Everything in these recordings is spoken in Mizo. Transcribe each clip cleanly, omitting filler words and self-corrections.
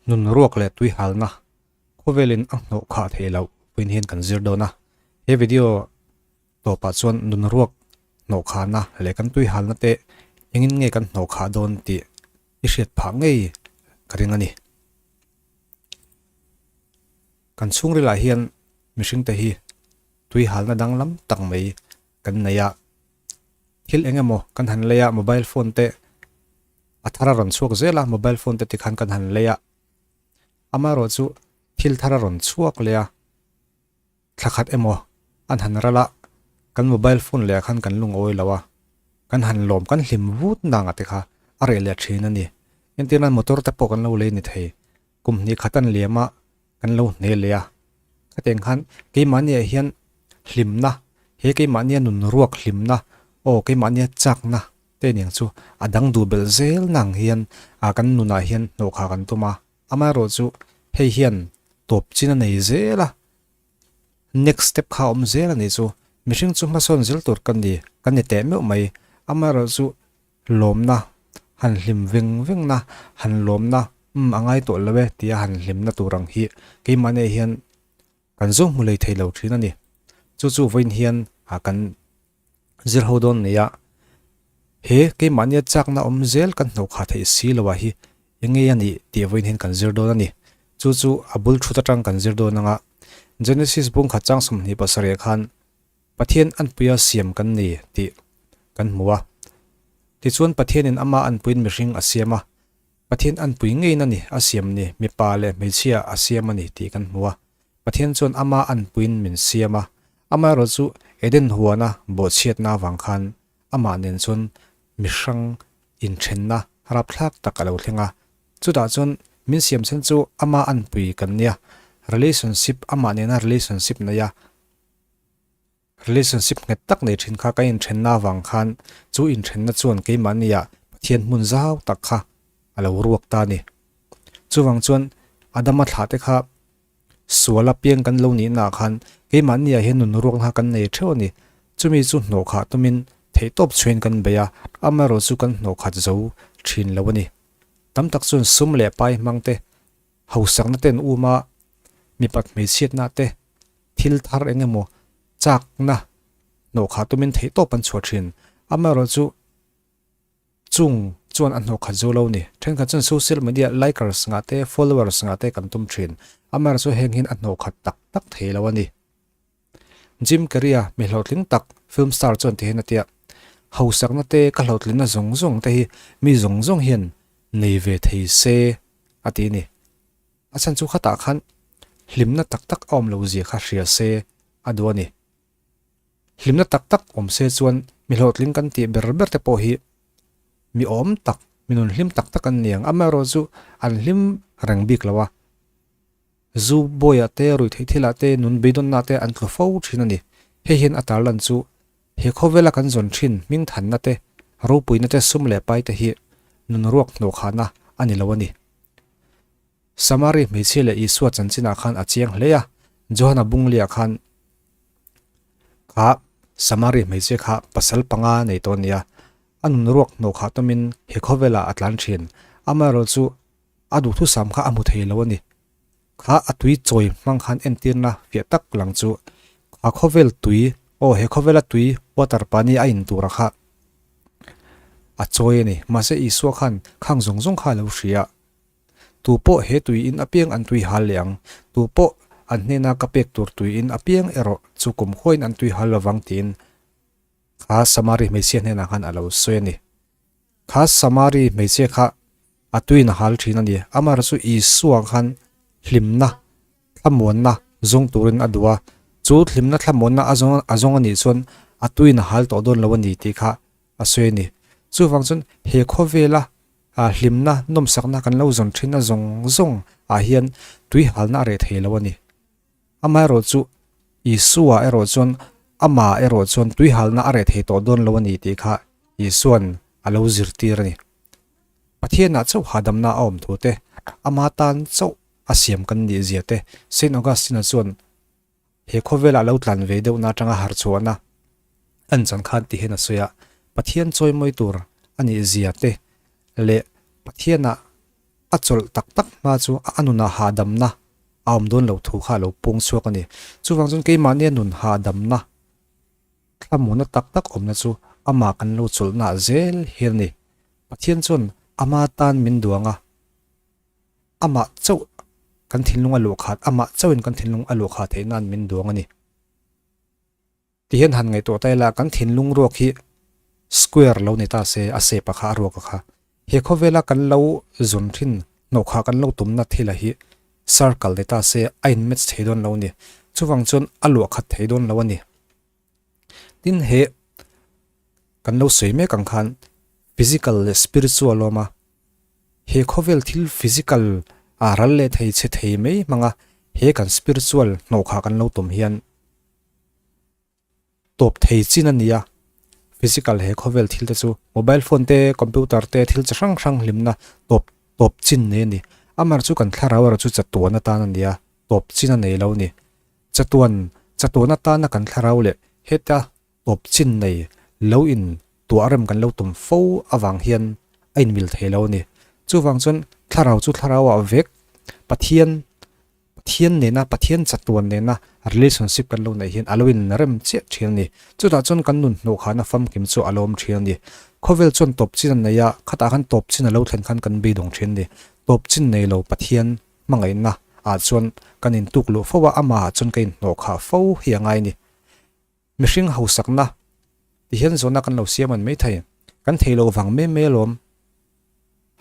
Nun ruak leh tui halna khawvelin a hnawh khah theih loh puiin hian kan zir dawn a. He video tawpah chuan nun ruak hnawh khahna leh kan tui halna te engin nge kan hnawh khah dawn tih i hriat phah ngei ka ring a ni. Kan chhungrilah hian mihringte hi tui halna danglam tak mai kan nei a. Thil eng emaw kan han lei a, mobile phone te a thar a rawn chhuak zel a, mobile phone te tikhan kan han lei a, amaherawh chu thil thar a rawn chhuak leh a, thla khat emaw an han ral a, kan mobile phone leh ah khan kan lungawi lo a, kan han lawm kan hlim vut nang a te kha a reh leh thin a ni. Entirnan motor te pawh kan lo lei ni thei, kum hnih khat an liam a, kan lo hne leh a. Khatiang khan keimahniah hian hlimna, he keimahnia nun ruak hlimna, aw keimahnia chakna te aniang chu a dang duh belh zel nang hian ah kan nunah hian hnawhkha kan tum a. Amaherawh chu hei hian tawp chin a nei zel a, next step kha a awm zel a nih chu. Mihring chu hmasawn zel tur ka ni, ka ni teh meuh mai. Amaherawh chu Lawmna, han hlim veng vengna, han lawmna, umm a ngai tawh lo e tia han hlimna tur ang hi keimahni hian kan zo hmu lei thei lo thin a ni. Chu chu vawiin hian ah kan zir ho dawn nei a, he keimahnia chakna awm zel kan hnawhkhah theih si lo ah hi eng nge a nih tih vawiin hian kan zir dawn a ni. Chu chu a bul thut atang kan zir dawn anga Genesis bungkhat chang 27 khan Pathian anpuia siam kan ni tih kan hmu a. Tichuan Pathianin ama anpuiin mihring a siam a, Pathian anpui ngeiin a ni a siam ni, mipa leh hmeichhia a siam a ni tih kan hmu a. Pathian chuan ama anpuiin min siam a, amaherawh chu Eden huana bawhchhiatna avang khan amah nen chuan mihrang inthenna rapthlak tak a lo thleng a. Chutah chuan min siam chhan chu ama anpui kan nia, relationship amah nena relationship nei a, Relationship nghet tak nei thin kha ka inthenna avang khan chu inthenna chuan keimahnia Pathian hmun zau tak kha a lo ruak ta a ni. Chuvang chuan Adama thlah te kha suala piang kan lo nihna ah khan keimahnia hian nun ruakna kha kan nei theuh a ni. Chumi chu hnawhkhah tumin theihtawp chhuain kan bei a, amaherawh chu kan hnawhkhat zo thin lo a ni. Tam tak chuan sum leh pai hmang te, hausakna ten um a, mipat hmeichhiatna te, thil thar eng emaw chakna hnawhkhah tumin theihtawp an chhuah thin. Amaherawh chu chung chuan a hnawhkhat zo lo ni. Thenkhat chuan social media likers ngah te, followers ngah te kan tum thin. Amaherawh chu heng hian a hnawhkhat tak tak thei lo a ni. Jim Carrey-a mi hlawhtling tak film star chuan ti hian a ti a, Hausakna te ka hlawhtlinna zawng zawng te hi mi zawng zawng hian nei ve thei se a ti a ni. A chhan chu khatah khan hlimna tak tak a awm lo zia kha hria se a duh a ni. Hlimna tak tak awm se chuan mi hlawhtling kan tih ber ber te pawh hi mi awm tak, mi nun hlim tak tak an ni ang. Amaherawh chu an hlim reng bik lo a, zu bawiah te, ruihtheih thilah te, nun beidawnna te an tlu fo thin a ni. Hei hian a tarlan chu he khawvela kan zawn thin hmingthanna te, ropuina te, sum leh pai te hi nun ruak hnawhkhahna a ni lo a ni. Samari hmeichhia leh Isua chanchinah khan a chiang hle a, Johana Bungliah khan kha Samari hmeichhia kha pasal panga nei tawh a ni a, a nun ruak hnawhkhah tawmin he khawvelah a tlan thin. Amaherawh chu a duhthusam kha a hmu thei lo a ni. Kha a tui chawi hmang khan entirna fiah tak lang chu kha khawvel tui, aw he khawvela tui water pani a in tura kha a chawi a ni. Mahse Isua khan khang zawng zawng kha a lo hria a. Tu pawh he tui in apiang an tui hal leh ang, tu pawh an hnena ka pek tur tui in apiang erawh chu kum khuain an tui hal lovang tiin kha Samari hmeichhia hnenah khan a lo sawi a ni. Kha Samari hmeichhia kha a tuiin a hal thin a ni. Amaherawhchu chu Isua khan hlimna, thlamuanna zawng turin a duh a, chu hlimna thlamuanna a zawng a zawng a nih chuan a tuiin a hal tawh dawn lo a ni tih kha a sawi a ni. Chuvang chuan he khawvela ah hlimna nawmsakna kan lo zawn thin a zawng zawng ah hian tui halna a reh thei lo a ni. Amaherawh chu Isua erawh chuan amah erawh chuan tui halna a reh thei tawh dawn lo a ni tih kha Isua'n a lo zirtir a ni. Pathianah chauh hahdamna a awm thu te, ama tan chauh a siam kan nih zia te Saint Augustine-a chuan He khawvelah lo tlan ve deuhna atanga harchhuahna an chan khan ti hian a sawi a, Pathian chawimawi tur a nih zia te leh Pathianah A chawlh tak tak hma chu a nunah hahdamna a awm dawn loh thu kha a lo pung chhuak a ni. Chuvang chuan keimahnia nun hahdamna thlamuhna tak tak awmna chu amah kan lo chawlhnaah zel hian a ni. Pathian chuan ama tan min duang a, amah chauh kan thinlung a luhkhat, amah chauhin kan thinlung a luhkhah theih nan min duang a ni. Ti hian han ngaihtuah ta ila, kan thinlung ruak hi square lo ni ta se, a shape a kha, a ruak a kha. He khawvela kan lo zawn thin hnawhkhah kan lo tumna thila hi circle ni ta se, a in match thei dawn lo a ni. Chuvang chuan a luah khat thei dawn lo a ni. Tin he kan lo sawi mek ang khan physical leh spiritual awm a, he khawvel thil physical ah ral leh thei chhe thei mai hmanga he kan spiritual hnawhkhah kan lo tum hian Tawp thei chin a ni a, physical he khawvel thil te chu mobile phone te, computer te thil chi hrang hrang hlimna tawp tawp chin nei a ni. Amar chu kan thlarau erawh chu chatuan atan a ni a, tawp chin a nei lo a ni. Chatuan chatuan atana kan thlarau leh heta tawp chin nei lo in tuah rem kan lo tum fo avang hian a inmil thei lo a ni. Chuvang chuan thlarau chu thlarauah vek Pathian Pathian nena, Pathian chatuan nena relationship kan lo neih hian a lo inrem chiah thin a ni. Chutah chuan kan nun hnawhkhahna famkim chu a lo awm thin a ni. Khawvel chuan tawp chin a nei a, khatah khan tawp chin a lo thlen khan kan beidawng thin a ni. Tawp chin nei lo Pathian hmangaihna ah chuan kan intuk luh fo a, amah ah chuan ka inhnawhkhah fo hi a ngai a ni. Mihring hausakna ti hian zawhna kan lo siam an mai thei. Kan thei lo vang mai mai alawm.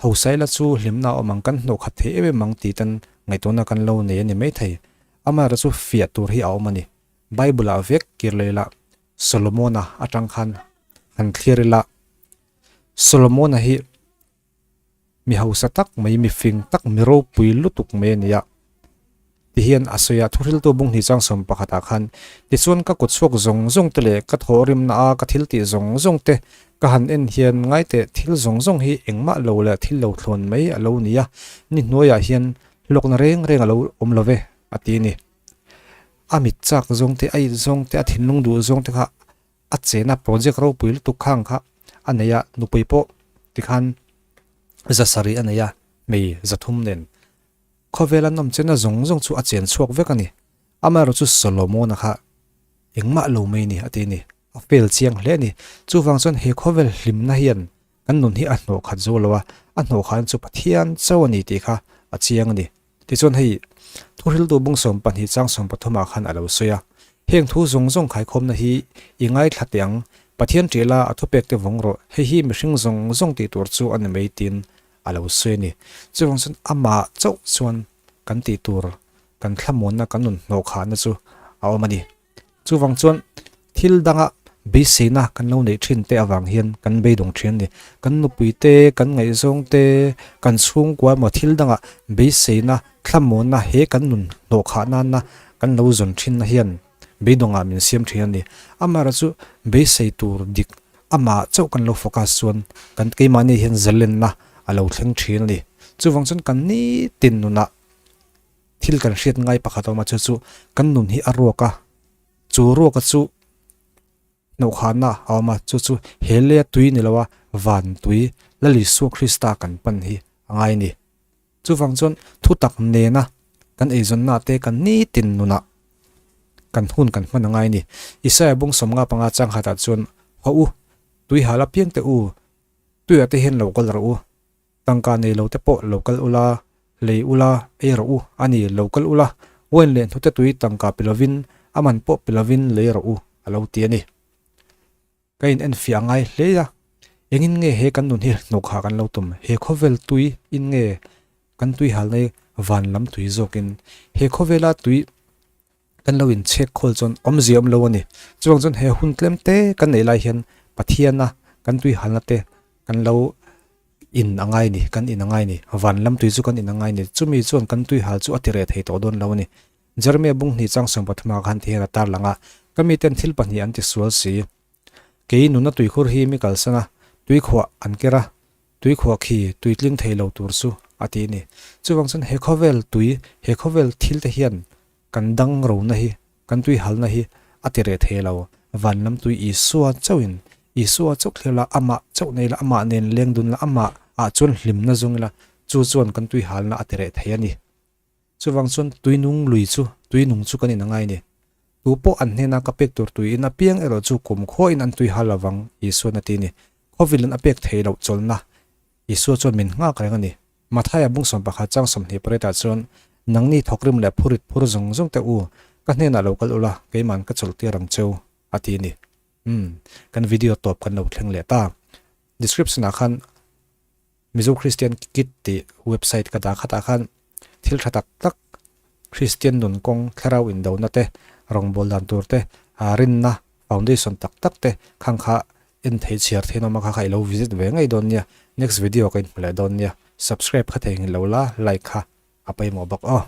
Hausa ila chu hlimna a awm ang, kan hnawh khat thei em em ang tih tan ngaihtuahna kan lo nei a ni mai thei. Amaherawhchu chu fiah tur hi a awm a ni. Bible ah vek kir leh ila Solomona atang khan han thlir ila Solomona hi Mi hausa tak mai, mi fing tak, mi ropui lutuk mai a ni a. Tihian a sawi a, thuhriltu bunghnih changsawm pakhatah khan, Tichuan ka kut chhuak zawng zawng te leh ka thawhrimna a ka thil tih zawng zawng te ka han en hian ngaiteh thil zawng zawng hi engmah lo leh thil lo thlawn mai a lo ni a, ni hnuaiah hian hlawkna reng reng a lo awm lo ve, a ti a ni. A mit chak zawng te, a it zawng te, a thinlung duh zawng te kha a chena project ropui lutuk khang kha a nei a, nupui pawh tikhan zasarih a nei a, hmei zathum nen khawvel an awm chena zawng zawng chu a chen chhuak vek a ni. Amaherawh chu Solomona kha engmah lo mai ni a ti a ni, a fail chiang hle a ni. Chuvang chuan he khawvel hlimna hian kan nun hi a hnawh khat zo lo a, a hnawh khan chu Pathian chauh a ni tih kha a chiang a ni. Tichuan hei thuhriltu bung 12 chang 13 ah khan a lo sawi a, Heng thu zawng zawng khaikhawmna hi i ngaithla teh ang, Pathian ṭih la a thupek te vawng rawh, hei hi mihring zawng zawng tih tur chu a ni mai tiin a lo sawi a ni. Chuvang chuan amah chauh chuan kan tih tur, kan thlamuanna, kan nun hnawhkhahna chu a awm a ni. Chuvang chuan thil danga beiseina kan lo neih thin te avang hian kan beidawng thin a ni. Kan nupui te, kan ngaihzawng te, kan chhungkua emaw thil danga beiseina thlamuanna he kan nun hnawhkhah nana kan lo zawn thinna hian beidawngah min siam thin a ni. Amaherawhchu chu beisei tur dik amah chauh kan lo focus chuan kan keimahni hian zalenna a lo thleng thin a ni. Chuvang chuan kan nitin nunah Thil kan hriat ngai pakhat a awm a, chu chu kan nun hi a ruak a, chu ruaka chu hnawhkhahna a awm a, chu chu he lei a tui ni lo a, van tui Lal Isua Krista kan pan hi a ngai a ni. Chuvang chuan thutak nena kan eizawnna te kan nitin nunah kan hun kan hman a ngai a ni. Isaiah bung 55 chang khatah chuan, Haw u, tui hal apiang teh u, tuiah te hian lo kal rawh u, Tangka nei lo te pawh lo kal ula, lei ula, ei rawh u, a ni, lo kal ula, wine leh hnute tui tangka pe lovin, a man pawh pe lovin lei rawh u, a lo ti a ni. Ka in enfiah ngai hle a, engin nge he kan nun hi hnawkha kan lo tum? He khawvel tui in nge kan tui halna hi van lam tui zawkin? He khawvela tui kan lo inchhek khawl chuan awmzia awm lo a ni. Chuvang chuan he hun tlem te kan neih lai hian Pathiana kan tui halna te kan lo in a ngai a ni, kan in a ngai a ni. Van lam tui chu kan in a ngai a ni. Chumi chuan kan tui hal chu a ti reh thei tawh dawn lo a ni. Jeremiah bung hnih chang 13 ah khan ti hian a tarlang a, Ka miten thil pahnih an ti sual si. Kei nuna tuikhur hi mi kalsan a, tuikhuah an ker a, tuikhuah khi tui tling thei lo tur chu a ti a ni. Chuvang chuan he khawvel tui, he khawvel thil te hian Kan dang rona hi, kan tui halna hi a ti reh thei lo. Van lam tui Isua chauhin, Isua chauh thlir la, amah chauh nei la, amah nen leng dun la, amah ah chuan hlimna zawng ila. Chu chuan kan tuihalna a ti reh thei a ni. Chuvang chuan tuinung lui chu, tuinung chu kan in a ngai a ni. Tu pawh an hnena ka pek tur tui in apiang erawh chu kumkhuain an tuihal lovang, Isuan a ti a ni. Khawvilin a pek theih loh chawlhna Isua chuan min nghak reng a ni. Mathaia bung 11 chang 28 ah chuan, Nangni thawkrim leh phurit phur zawng zawng te u, ka hnenah lo kal ula, keima'n ka chawlhtir ang cheu, a ti a ni. Umm, kan video tawp kan lo thleng leh ta. Description ah khan Mizo Christian Kit tih website ka dah khatah khan thil tha tak tak Christian nun kawng thlarau indona te, rawngbâwl dan tur te, rinna foundation tak tak te khang kha en thei chhiar thei nawm a kha kha i lo visit ve ngei dawn nia. Next video ka inhmu leh dawn nia. Subscribe kha thei ngilo la, like kha a pawimawh bawk aw.